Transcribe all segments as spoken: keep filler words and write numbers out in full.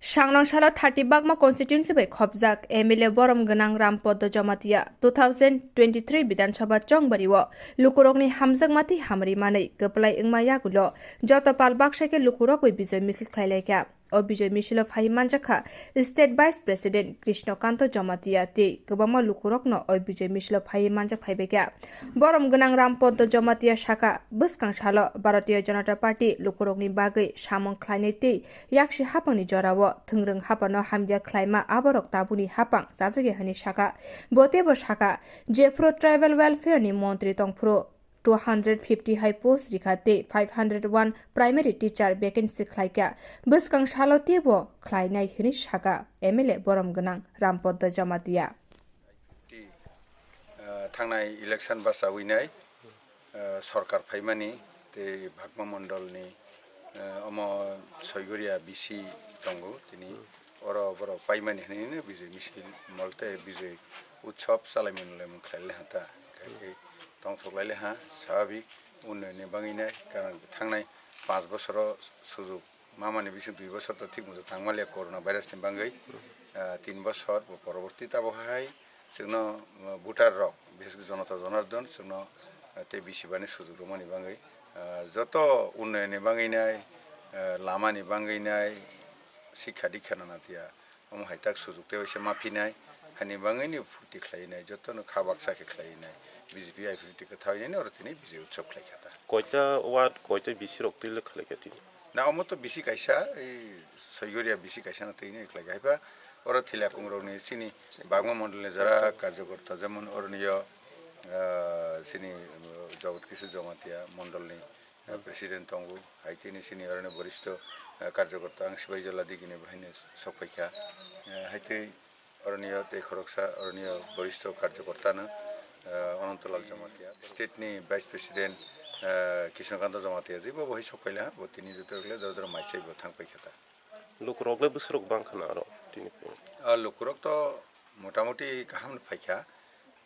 Sangnang salo thirty bakma constituency bai khopjak M L A borom gwnang Ram Poddo Jamatia two thousand twenty-three Bidhan Sabha chongbari o lukurokni hamjakma tei hamri manwi kwplai wngma yagulo joto pal baksa khe lukurok bai bijoi misil khlai laikha. O bijoi misilo phai manjakha State Vice President Krishno Kanto Jamatia tei kwbangma lukurokno o bijoi misilo phai manjak phaibaikha. Borom gwnang Ram Poddo Jamatia saka, bwskang salo Bharatiya Janata Party lukurokni bagwi samung khlainai tei yaksi hapangni jorao thwngrwng haphano hamya khlaima aborok tabukni hapang chajagya hwnwi saka. Bo teibo saka, jephru tribal welfare ni montri tongphru two hundred fifty hai post rikha tei five hundred one primary teacher vacancy khlaikha, bwskang salo teibo khlainai hwnwi saka M L A borom gwnang Ram Poddo Jamatia. Tei, ah, thangnai election bachawi nai, ah, sorkar phaimani tei Bagma Mondolni, ah, omo Soigoria B C tongo tini. Oro borok paimani hwnwi no Bijoi Misil Mol tei Bijoi Utsav chalaimung laimung khlai le ha ta. Khe tongthok lai le ha, swabik unnoyonni bagwi nai, karon thangnai panch bosoro sujuk mamani bising dui bosor to thik mujung tangmaliya corona virus ni bagwi, ah, tin bosor bo poroborti tabuk hai chwngno, ah, voter rok, bises khe Jonata Jonardon chwngno, ah, tei bisi bani sujuk rwmani bagwi, ah, joto unnoyonni bagwi nai, ah, lamani bagwi nai, sikha dikha nana tiya, omo hai tak sujuk tei waisa ma phinai, hani bagwi ni phuti khlai nai, joto no kha baksa khe khlai nai, B J P I P T kwthai nai oro tini Bijoi Utsav khlai kha ta. Koita ward, koita B C rok twi le khlai kha tini. Na omo to bisi kaisa, ei Soigoria bisi kaisa no twi ni khlai kha. Haiba oro Thilakung rok ni chini Bagma Mondol ni jara karjokorta, jemon oro ni yo, ah, chini, ah, Jagat Kishore Jamatia Mondol ni, ah, president tongo, hai tini chini oro ni boristo, ah, karjokorta ang Sibai Jola digi ni bahai ni sok phai kha. Ah, hai tei Oroni o tei khoroksa, oroni o boristo karjokorta no, eh, Ananto Lal Jamatia. State ni Vice President, eh, Krishna Kanta Jamatia, je bo bo hai sok paila, bo tini joto le dor dor mai chai bo thang pai kha ta. Lukurok le bwswrok bang kha na aro tini. Ah, lukurok to motamuti kaham no phai kha.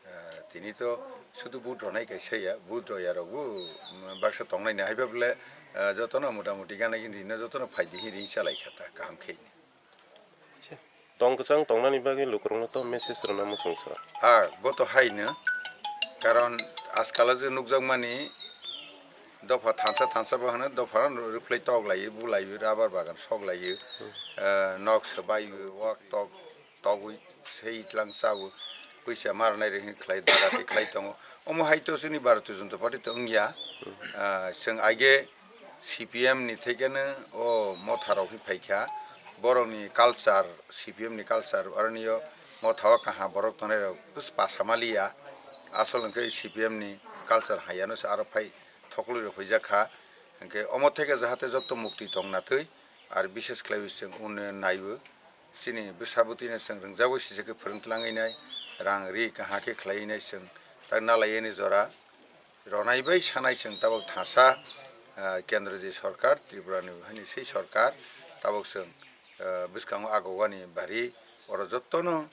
Eh, tini to sudu vote ronai kaisa ya, vote roya rok bo, mm, baksa tongnai na haiba bole, eh, joto no motamuti gana gini no joto no phai di hi ring chalai kha ta kaham khe. Tong kwchang tongnani bagwi lukurokno to message rwna muchungsa. Ah, bo to haino. Karon ajkal o je nukjakmani dopha thansa thansa bo hwno, dopha no reply tok laiwi, bu laiwi, rubber bagan sok laiwi, eh, nok swbaiwi, wak tok, togwi, sei tlang chawi, puisa marnai rehing khlai, dara khe khlai tongo. Omo hai to chini Bharatiya Janata Party to wngya. Ah, chwng aige C P M ni thekeno o motha rok hi phaikha, borok ni culture, C P M ni culture, aroni o motha o kaha borok tongnai rok bwspa samaliya, asol hwnkhe C P M ni culture hayano se aro phai thoklwi rok huijak kha, hwnkhe omo theke jahate joto mukti tong natwi, ar bishes khlaiwi chwng unnayan naiwi. Chini bwsa bwtwino chwng rwngjagwi sijak khe phwrwng tlangwi nai, rang ri kaham khe khlaiwi nai chwng tak nalaiyani jora ronai bai sanai chwng tabuk thasa, ah, kendro je sorkar, Tripura ni hani sei sorkar tabuk chwng, ah, bwskango agogani bari oro jotono,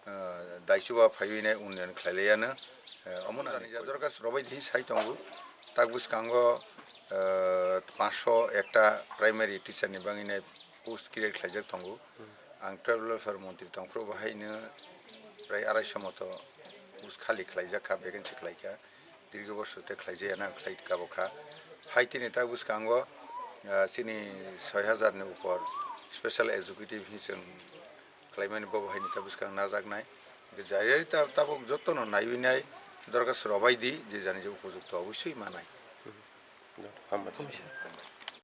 ah, daichuba phaiwi nai unnayan khlailaiyano, ah, omo nani ja dorkha robai di sai tongo tak bwskango, ah, panchsho ekta primary teacher ni bangwi nai post create khlaijak tongo. Ang tribal welfare montri tongphuru bo haino prai arai so moto post khali khlaijak kha, vacancy khlai kha, dirgho bosor te khlaijaya na khlai kabo kha. Hai tini tak bwskango, ah, chini soi hajar ni upor special executive hi chwng khlaimani bo bo haini tak bwskang najaknai. Jai ta-, tabuk jotono naiwi nai dorkha robai di je jani je upojukto obosoi manai. Hambai.